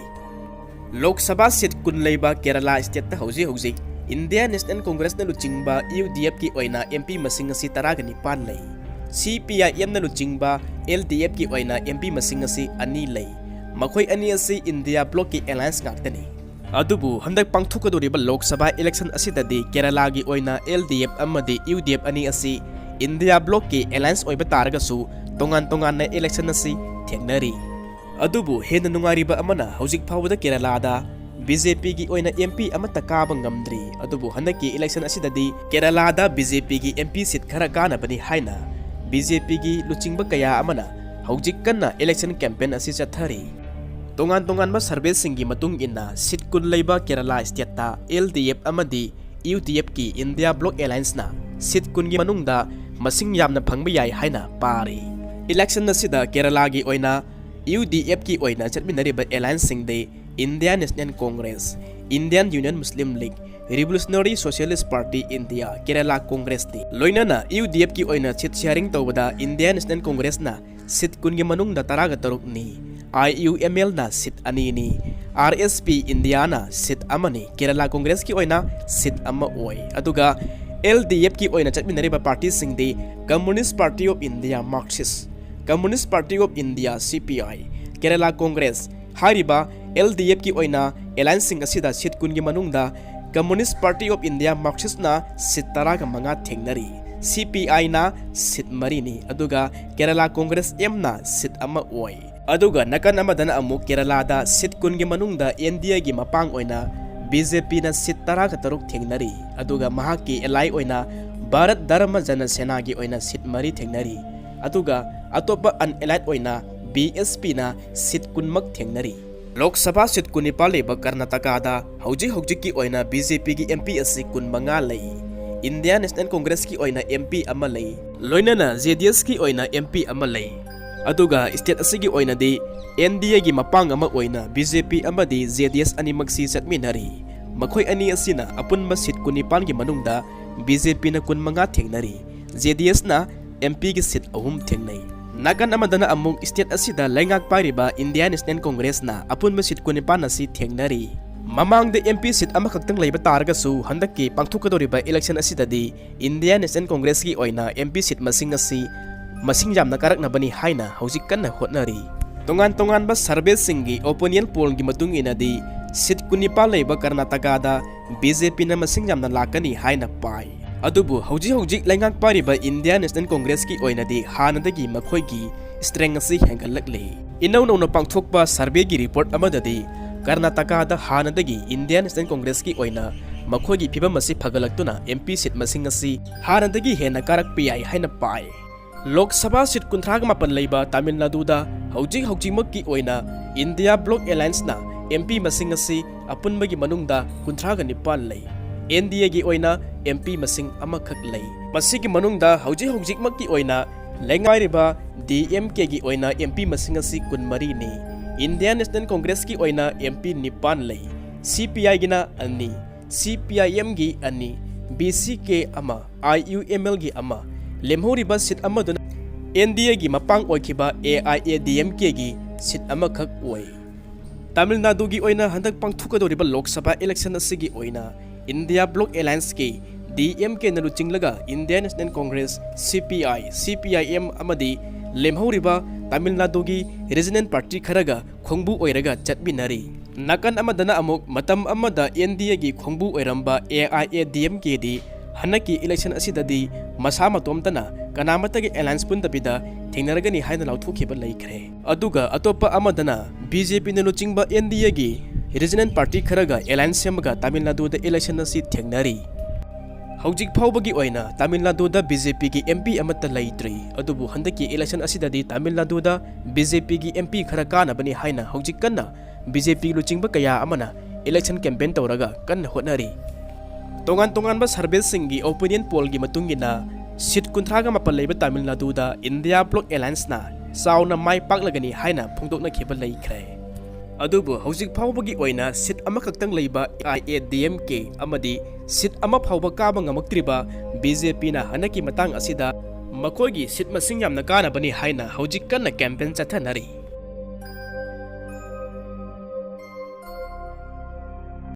ꯂꯣꯛ ꯁꯚꯥ ꯁꯤꯠ ꯀꯨꯟ ꯂꯩꯕ ꯀꯦꯔꯂꯥ ꯁ꯭ꯇꯦꯠꯇ ꯍꯧꯖꯤꯛ ꯍꯧꯖꯤꯛ ꯏꯟꯗꯤꯌꯥ ꯅꯦꯁꯅꯦꯜ ꯀꯣꯡꯒ꯭ꯔꯦꯁꯅ ꯂꯨꯆꯤꯡꯕ ꯌꯨ ꯗꯤ ꯑꯦꯐꯀꯤ ꯑꯣꯏꯅ ꯑꯦꯝ ꯄꯤ ꯃꯁꯤꯡ ꯑꯁꯤ ꯇꯔꯥꯒ ꯅꯤꯄꯥꯟ ꯂꯩ꯫ ꯁꯤ ꯄꯤ ꯑꯥꯏ ꯑꯦꯝꯅ ꯂꯨꯆꯤꯡꯕ ꯑꯦꯜ ꯗꯤ ꯑꯦꯐꯀꯤ ꯑꯣꯏꯅ ꯑꯦꯝ ꯄꯤ ꯃꯁꯤꯡ ꯑꯁꯤ ꯑꯅꯤ ꯂꯩ꯫ ꯃꯈꯣꯏ ꯑꯅꯤ ꯑꯁꯤ ꯏꯟꯗꯤꯌꯥ ꯕ꯭ꯂꯣꯛꯀꯤ ꯑꯦꯂꯥꯏꯟꯁ ꯉꯥꯛꯇꯅꯤ꯫ ꯑꯗꯨꯕꯨ ꯍꯟꯗꯛ ꯄꯥꯡꯊꯣꯛꯀꯗꯧꯔꯤꯕ ꯂꯣꯛ ꯁꯚꯥ ꯏꯂꯦꯛꯁꯟ ꯑꯁꯤꯗꯗꯤ ꯀꯦꯔꯂꯥꯒꯤ ꯑꯣꯏꯅ ꯑꯦꯜ ꯗꯤ ꯑꯦꯐ ꯑꯃꯗꯤ ꯌꯨ ꯗꯤ ꯑꯦꯐ ꯑꯅꯤ ꯑꯁꯤ ꯏꯟꯗꯤꯌꯥ ꯕ꯭ꯂꯣꯛꯀꯤ ꯑꯦꯂꯥꯏꯟꯁ ꯑꯣꯏꯕ ꯇꯥꯔꯒꯁꯨ ꯇꯣꯉꯥꯟ ꯇꯣꯉꯥꯟꯅ ꯏꯂꯦꯛꯁꯟ ꯑꯁꯤ ꯊꯦꯡꯅꯔꯤ꯫ ꯑꯗꯨꯕꯨ ꯍꯦꯟꯅ ꯅꯨꯡꯉꯥꯏꯔꯤꯕ ꯑꯃꯅ ꯍꯧꯖꯤꯛ ꯐꯥꯎꯕꯗ ꯀꯦꯔꯂꯥꯗ ꯕꯤ ꯖꯦ ꯄꯤꯒꯤ ꯑꯣꯏꯅ ꯑꯦꯝ ꯄꯤ ꯑꯃꯠꯇ ꯀꯥꯕ ꯉꯝꯗ꯭ꯔꯤ꯫ ꯑꯗꯨꯕꯨ ꯍꯟꯗꯛꯀꯤ ꯏꯂꯦꯛꯁꯟ ꯑꯁꯤꯗꯗꯤ ꯀꯦꯔꯂꯥꯗ ꯕꯤ ꯖꯦ ꯄꯤꯒꯤ ꯑꯦꯝ ꯄꯤ ꯁꯤꯠ ꯈꯔ ꯀꯥꯅꯕꯅꯤ ꯍꯥꯏꯅ ꯕꯤ ꯖꯦ ꯄꯤꯒꯤ ꯂꯨꯆꯤꯡꯕ ꯀꯌꯥ ꯑꯃꯅ ꯍꯧꯖꯤꯛ ꯀꯟꯅ ꯏꯂꯦꯛꯁꯟ ꯀꯦꯝꯄꯦꯟ ꯑꯁꯤ ꯆꯠꯊꯔꯤ꯫ ꯇꯣꯉꯥꯟ ꯇꯣꯉꯥꯟꯕ ꯁꯔꯚꯦꯁꯤꯡꯒꯤ ꯃꯇꯨꯡ ꯏꯟꯅ ꯁꯤꯠ ꯀꯨꯟ ꯂꯩꯕ ꯀꯦꯔꯂꯥ ꯁ꯭ꯇꯦꯠꯇ ꯑꯦꯜ ꯗꯤ ꯑꯦꯐ ꯑꯃꯗꯤ ꯌꯨ ꯗꯤ ꯑꯦꯐꯀꯤ ꯏꯟꯗꯤꯌꯥ ꯕ꯭ꯂꯣꯛ ꯑꯦꯂꯥꯏꯟꯁꯅ ꯁꯤꯠ ꯀꯨꯟꯒꯤ ꯃꯅꯨꯡꯗ ꯃꯁꯤꯡ ꯌꯥꯝꯅ ꯐꯪꯕ ꯌꯥꯏ ꯍꯥꯏꯅ ꯄꯥꯔꯤ꯫ ꯏꯂꯦꯛꯁꯟ ꯑꯁꯤꯗ ꯀꯦꯔꯂꯥꯒꯤ ꯑꯣꯏꯅ ꯌꯨ ꯗꯤ ꯑꯦꯐꯀꯤ ꯑꯣꯏꯅ ꯆꯠꯃꯤꯟꯅꯔꯤꯕ ꯑꯦꯂꯥꯏꯟꯁꯁꯤꯡꯗꯤ India national Congress, Indian union Muslim league, revolutionary socialist party India, Kerala ꯀꯣꯡꯒ꯭ꯔꯦꯁꯅꯤ꯫ ꯂꯣꯏꯅꯅ ꯌꯨ ꯗꯤ ꯑꯦꯐꯀꯤ ꯑꯣꯏꯅ ꯁꯤꯠ ꯁꯤꯌꯥꯔꯤꯡ ꯇꯧꯕꯗ ꯏꯟꯗꯤꯌꯥ ꯅꯦꯁꯅꯦꯜ ꯀꯣꯡꯒ꯭ꯔꯦꯁꯅ ꯁꯤꯠ ꯀꯨꯟꯒꯤ ꯃꯅꯨꯡꯗ ꯇꯔꯥꯒ ꯇꯔꯨꯛꯅꯤ, ꯑꯥꯏ ꯌꯨ ꯑꯦꯝ ꯑꯦꯜꯅ ꯁꯤꯠ ꯑꯅꯤꯅꯤ, ꯑꯥꯔ ꯑꯦꯁ ꯄꯤ ꯏꯟꯗꯤꯌꯥꯅ ꯁꯤꯠ ꯑꯃꯅꯤ, ꯀꯦꯔꯂꯥ ꯀꯣꯡꯒ꯭ꯔꯦꯁꯀꯤ ꯑꯣꯏꯅ ꯁꯤꯠ ꯑꯃ ꯑꯣꯏ꯫ ꯑꯗꯨꯒ ꯑꯦꯜ ꯗꯤ ꯑꯦꯐꯀꯤ ꯑꯣꯏꯅ ꯆꯠꯃꯤꯟꯅꯔꯤꯕ ꯄꯥꯔꯇꯤꯁꯤꯡꯗꯤ Communist Party of India, Marxist, Communist Party of India, ꯁꯤ ꯄꯤ ꯑꯥꯏ, ꯀꯦꯔꯂꯥ ꯀꯣꯡꯒ꯭ꯔꯦꯁ꯫ ꯍꯥꯏꯔꯤꯕ ꯑꯦꯜ ꯗꯤ ꯑꯦꯐꯀꯤ ꯑꯣꯏꯅ ꯑꯦꯂꯥꯏꯟꯁꯁꯤꯡ ꯑꯁꯤꯗ ꯁꯤꯠ ꯀꯨꯟꯒꯤ ꯃꯅꯨꯡꯗ Communist Party of India, Marxistꯅ ꯁꯤꯠ ꯇꯔꯥꯒ ꯃꯉꯥ ꯊꯦꯡꯅꯔꯤ, ꯁꯤ ꯄꯤ ꯑꯥꯏꯅ ꯁꯤꯠ ꯃꯔꯤꯅꯤ, ꯑꯗꯨꯒ ꯀꯦꯔꯂꯥ ꯀꯣꯡꯒ꯭ꯔꯦꯁ ꯑꯦꯝꯅ ꯁꯤꯠ ꯑꯃ ꯑꯣꯏ꯫ ꯑꯗꯨꯒ ꯅꯥꯀꯟ ꯑꯃꯗꯅ ꯑꯃꯨꯛ ꯀꯦꯔꯂꯥꯗ ꯁꯤꯠ ꯀꯨꯟꯒꯤ ꯃꯅꯨꯡꯗ ꯑꯦꯟ ꯗꯤ ꯑꯦꯒꯤ ꯃꯄꯥꯡ ꯑꯣꯏꯅ ꯕꯤ ꯖꯦ ꯄꯤꯅ ꯁꯤꯠ ꯇꯔꯥꯒ ꯇꯔꯨꯛ ꯊꯦꯡꯅꯔꯤ, ꯑꯗꯨꯒ ꯃꯍꯥꯛꯀꯤ ꯑꯦꯂꯥꯏ ꯑꯣꯏꯅ ꯚꯥꯔꯠ ꯙꯔꯃ ꯖꯅ ꯁꯦꯅꯥꯒꯤ ꯑꯣꯏꯅ ꯁꯤꯠ ꯃꯔꯤ ꯊꯦꯡꯅꯔꯤ꯫ ꯑꯗꯨꯒ ꯑꯇꯣꯞꯄ unallied ꯑꯣꯏꯅ B S P ꯅ seat ꯀꯨꯟꯃꯛ ꯊꯦꯡꯅꯔꯤ꯫ ꯂꯣꯛ ꯁꯚꯥ seat ꯀꯨꯟꯅꯤꯄꯥꯜ ꯂꯩꯕ ꯀꯔꯅꯥꯇꯀꯥꯗ ꯍꯧꯖꯤꯛ ꯍꯧꯖꯤꯛꯀꯤ ꯑꯣꯏꯅ B J P ꯒꯤ M P ꯑꯁꯤ ꯀꯨꯟꯃꯉꯥ ꯂꯩ꯫ Indian National Congress ꯀꯤ ꯑꯣꯏꯅ M P ꯑꯃ ꯂꯩ, ꯂꯣꯏꯅꯅ J D S ꯀꯤ ꯑꯣꯏꯅ M P ꯑꯃ ꯂꯩ꯫ ꯑꯗꯨꯒ state ꯑꯁꯤꯒꯤ ꯑꯣꯏꯅꯗꯤ N D A ꯒꯤ ꯃꯄꯥꯡ ꯑꯃ ꯑꯣꯏꯅ B J P ꯑꯃꯗꯤ J D S ꯑꯅꯤꯃꯛꯁꯤ ꯆꯠꯃꯤꯟꯅꯔꯤ꯫ ꯃꯈꯣꯏ ꯑꯅꯤ ꯑꯁꯤꯅ ꯑꯄꯨꯟꯕ seat ꯀꯨꯟꯅꯤꯄꯥꯜꯒꯤ ꯃꯅꯨꯡꯗ B J P ꯅ ꯀꯨꯟꯃꯉꯥ ꯊꯦꯡꯅꯔꯤ, J D S ꯅ M P ꯒꯤ seat ꯑꯍꯨꯝ ꯊꯦꯡꯅꯩ꯫ ꯅꯥꯀꯟ ꯑꯃꯗꯅ ꯑꯃꯨꯛ state ꯑꯁꯤꯗ ꯂꯩꯉꯥꯛ ꯄꯥꯏꯔꯤꯕ Indian National Congress ꯅ ꯑꯄꯨꯟꯕ seat ꯀꯨꯟꯅꯤꯄꯥꯜ ꯑꯁꯤ ꯊꯦꯡꯅꯔꯤ꯫ ꯃꯃꯥꯡꯗ M P seat ꯑꯃꯈꯛꯇꯪ ꯂꯩꯕ ꯇꯥꯔꯒꯁꯨ, ꯍꯟꯗꯛꯀꯤ ꯄꯥꯡꯊꯣꯛꯀꯗꯧꯔꯤꯕ election ꯑꯁꯤꯗꯗꯤ Indian National Congress ꯀꯤ ꯑꯣꯏꯅ M P seat ꯃꯁꯤꯡ ꯑꯁꯤ ꯃꯁꯤꯡ ꯌꯥꯝꯅ ꯀꯥꯔꯛꯅꯕꯅꯤ ꯍꯥꯏꯅ ꯍꯧꯖꯤꯛ ꯀꯟꯅ ꯍꯣꯠꯅꯔꯤ꯫ ꯇꯣꯉꯥꯟ ꯇꯣꯉꯥꯟꯕ survey ꯁꯤꯡꯒꯤ opinion poll ꯒꯤ ꯃꯇꯨꯡ ꯏꯟꯅꯗꯤ, seat ꯀꯨꯟꯅꯤꯄꯥꯜ ꯂꯩꯕ ꯀꯔꯅꯥꯇꯀꯥꯗ B J P ꯅ ꯃꯁꯤꯡ ꯌꯥꯝꯅ ꯂꯥꯛꯀꯅꯤ ꯍꯥꯏꯅ ꯄꯥꯏ꯫ ꯑꯗꯨꯕꯨ ꯍꯧꯖꯤꯛ ꯍꯧꯖꯤꯛ ꯂꯩꯉꯥꯛ ꯄꯥꯏꯔꯤꯕ Indian National Congress ꯀꯤ ꯑꯣꯏꯅꯗꯤ ꯍꯥꯟꯅꯗꯒꯤ ꯃꯈꯣꯏꯒꯤ strength ꯑꯁꯤ ꯍꯦꯟꯒꯠꯂꯛꯂꯤ꯫ ꯏꯅꯧ ꯅꯧꯅ ꯄꯥꯡꯊꯣꯛꯄ survey ꯒꯤ report ꯑꯃꯗꯗꯤ ꯀꯔꯅꯥꯇꯀꯥꯗ ꯍꯥꯟꯅꯗꯒꯤ Indian National Congress ꯀꯤ ꯑꯣꯏꯅ ꯃꯈꯣꯏꯒꯤ ꯐꯤꯕꯝ ꯑꯁꯤ ꯐꯒꯠꯂꯛꯇꯨꯅ M P seat ꯃꯁꯤꯡ ꯑꯁꯤ ꯍꯥꯟꯅꯗꯒꯤ ꯍꯦꯟꯅ ꯀꯥꯔꯛꯄ ꯌꯥꯏ ꯍꯥꯏꯅ ꯄꯥꯏ꯫ ꯂꯣꯛ ꯁꯚꯥ seat ꯀꯨꯟꯊ꯭ꯔꯥꯒ ꯃꯥꯄꯟ ꯂꯩꯕ ꯇꯥꯃꯤꯜ ꯅꯥꯗꯨꯗ ꯍꯧꯖꯤꯛ ꯍꯧꯖꯤꯛꯃꯛꯀꯤ ꯑꯣꯏꯅ India Bloc Alliance ꯅ M P ꯃꯁꯤꯡ ꯑꯁꯤ ꯑꯄꯨꯟꯕꯒꯤ ꯃꯅꯨꯡꯗ ꯀꯨꯟꯊ꯭ꯔꯥꯒ ꯅꯤꯄꯥꯜ ꯂꯩ꯫ N D A ꯒꯤ ꯑꯣꯏꯅ M P ꯃꯁꯤꯡ ꯑꯃꯈꯛ ꯂꯩ꯫ ꯃꯁꯤꯒꯤ ꯃꯅꯨꯡꯗ ꯍꯧꯖꯤꯛ ꯍꯧꯖꯤꯛꯃꯛꯀꯤ ꯑꯣꯏꯅ ꯂꯩꯉꯥꯏꯔꯤꯕ D M K ꯒꯤ ꯑꯣꯏꯅ M P ꯃꯁꯤꯡ ꯑꯁꯤ ꯀꯨꯟꯃꯔꯤꯅꯤ꯫ Indian National Congress ꯀꯤ ꯑꯣꯏꯅ M P ꯅꯤꯄꯥꯟ ꯂꯩ꯫ C P I ꯒꯤꯅ ꯑꯅꯤ, C P I M ꯒꯤ ꯑꯅꯤ, B C K ꯑꯃ, I U M L ꯒꯤ ꯑꯃ, ꯂꯦꯝꯍꯧꯔꯤꯕ seat ꯑꯃꯗꯨꯅ N D A ꯒꯤ ꯃꯄꯥꯡ ꯑꯣꯏꯈꯤꯕ A I A D M K ꯒꯤ seat ꯑꯃꯈꯛ ꯑꯣꯏ꯫ ꯇꯥꯃꯤꯜ ꯅꯥꯗꯨꯒꯤ ꯑꯣꯏꯅ ꯍꯟꯗꯛ ꯄꯥꯡꯊꯣꯛꯀꯗꯧꯔꯤꯕ ꯂꯣꯛ ꯁꯚꯥ election ꯑꯁꯤꯒꯤ ꯑꯣꯏꯅ India Bloc Alliance ꯀꯤ D M K ꯅ ꯂꯨꯆꯤꯡꯂꯒ Indian National Congress, C P I, C P I M ꯑꯃꯗꯤ ꯂꯦꯝꯍꯧꯔꯤꯕ ꯇꯥꯃꯤꯜ ꯅꯥꯗꯨꯒꯤ regional party ꯈꯔꯒ ꯈꯣꯡꯕꯨ ꯑꯣꯏꯔꯒ ꯆꯠꯃꯤꯟꯅꯔꯤ꯫ ꯅꯥꯀꯟ ꯑꯃꯗꯅ ꯑꯃꯨꯛ ꯃꯇꯝ ꯑꯃꯗ N D A ꯒꯤ ꯈꯣꯡꯕꯨ ꯑꯣꯏꯔꯝꯕ A I A D M K ꯗꯤ ꯍꯟꯗꯛꯀꯤ election ꯑꯁꯤꯗꯗꯤ ꯃꯁꯥ ꯃꯇꯣꯝꯇꯅ ꯀꯅꯥꯃꯠꯇꯒꯤ alliance ꯄꯨꯟꯗꯕꯤꯗ ꯊꯦꯡꯅꯔꯒꯅꯤ ꯍꯥꯏꯅ ꯂꯥꯎꯊꯣꯛꯈꯤꯕ ꯂꯩꯈ꯭ꯔꯦ꯫ ꯑꯗꯨꯒ ꯑꯇꯣꯞꯄ ꯑꯃꯗꯅ B J P ꯅ ꯂꯨꯆꯤꯡꯕ N D A ꯒꯤ regional party ꯈꯔꯒ alliance ꯁꯦꯝꯃꯒ ꯇꯥꯃꯤꯜ ꯅꯥꯗꯨꯗ election ꯑꯁꯤ ꯊꯦꯡꯅꯔꯤ꯫ ꯍꯧꯖꯤꯛ ꯐꯥꯎꯕꯒꯤ ꯑꯣꯏꯅ ꯇꯥꯃꯤꯜ ꯅꯥꯗꯨꯗ ꯕꯤ ꯖꯦ ꯄꯤꯒꯤ ꯑꯦꯝ ꯄꯤ ꯑꯃꯠꯇ ꯂꯩꯇ꯭ꯔꯤ꯫ ꯑꯗꯨꯕꯨ ꯍꯟꯗꯛꯀꯤ ꯏꯂꯦꯛꯁꯟ ꯑꯁꯤꯗꯗꯤ ꯇꯥꯃꯤꯜ ꯅꯥꯗꯨꯗ ꯕꯤ ꯖꯦ ꯄꯤꯒꯤ ꯑꯦꯝ ꯄꯤ ꯈꯔ ꯀꯥꯅꯕꯅꯤ ꯍꯥꯏꯅ ꯍꯧꯖꯤꯛ ꯀꯟꯅ ꯕꯤ ꯖꯦ ꯄꯤ ꯂꯨꯆꯤꯡꯕ ꯀꯌꯥ ꯑꯃꯅ ꯏꯂꯦꯛꯁꯟ ꯀꯦꯝꯄꯦꯟ ꯇꯧꯔꯒ ꯀꯟꯅ ꯍꯣꯠꯅꯔꯤ꯫ ꯇꯣꯉꯥꯟ ꯇꯣꯉꯥꯟꯕ ꯁꯔꯚꯦꯁꯤꯡꯒꯤ ꯑꯣꯄꯤꯅꯤꯌꯟ ꯄꯣꯜꯒꯤ ꯃꯇꯨꯡ ꯏꯟꯅ ꯁꯤꯠ ꯀꯨꯟꯊ꯭ꯔꯥꯒ ꯃꯥꯄꯟ ꯂꯩꯕ ꯇꯥꯃꯤꯜ ꯅꯥꯗꯨꯗ ꯏꯟꯗꯤꯌꯥ ꯕ꯭ꯂꯣꯛ ꯑꯦꯂꯥꯌꯟꯁꯅ ꯆꯥꯎꯅ ꯃꯥꯏ ꯄꯥꯛꯂꯒꯅꯤ ꯍꯥꯏꯅ ꯐꯣꯡꯗꯣꯛꯅꯈꯤꯕ ꯂꯩꯈ꯭ꯔꯦ꯫ ꯑꯗꯨꯕꯨ ꯍꯧꯖꯤꯛ ꯐꯥꯎꯕꯒꯤ ꯑꯣꯏꯅ ꯁꯤꯠ ꯑꯃꯈꯛꯇꯪ ꯂꯩꯕ A I A D M ꯀꯦ ꯑꯃꯗꯤ ꯁꯤꯠ ꯑꯃ ꯐꯥꯎꯕ ꯀꯥꯕ ꯉꯝꯃꯛꯇ꯭ꯔꯤꯕ ꯕꯤ ꯖꯦ ꯄꯤꯅ ꯍꯟꯗꯛꯀꯤ ꯃꯇꯥꯡ ꯑꯁꯤꯗ ꯃꯈꯣꯏꯒꯤ ꯁꯤꯠ ꯃꯁꯤꯡ ꯌꯥꯝꯅ ꯀꯥꯅꯕꯅꯤ ꯍꯥꯏꯅ ꯍꯧꯖꯤꯛ ꯀꯟꯅ ꯀꯦꯝꯄꯦꯟ ꯆꯠꯊꯅꯔꯤ꯫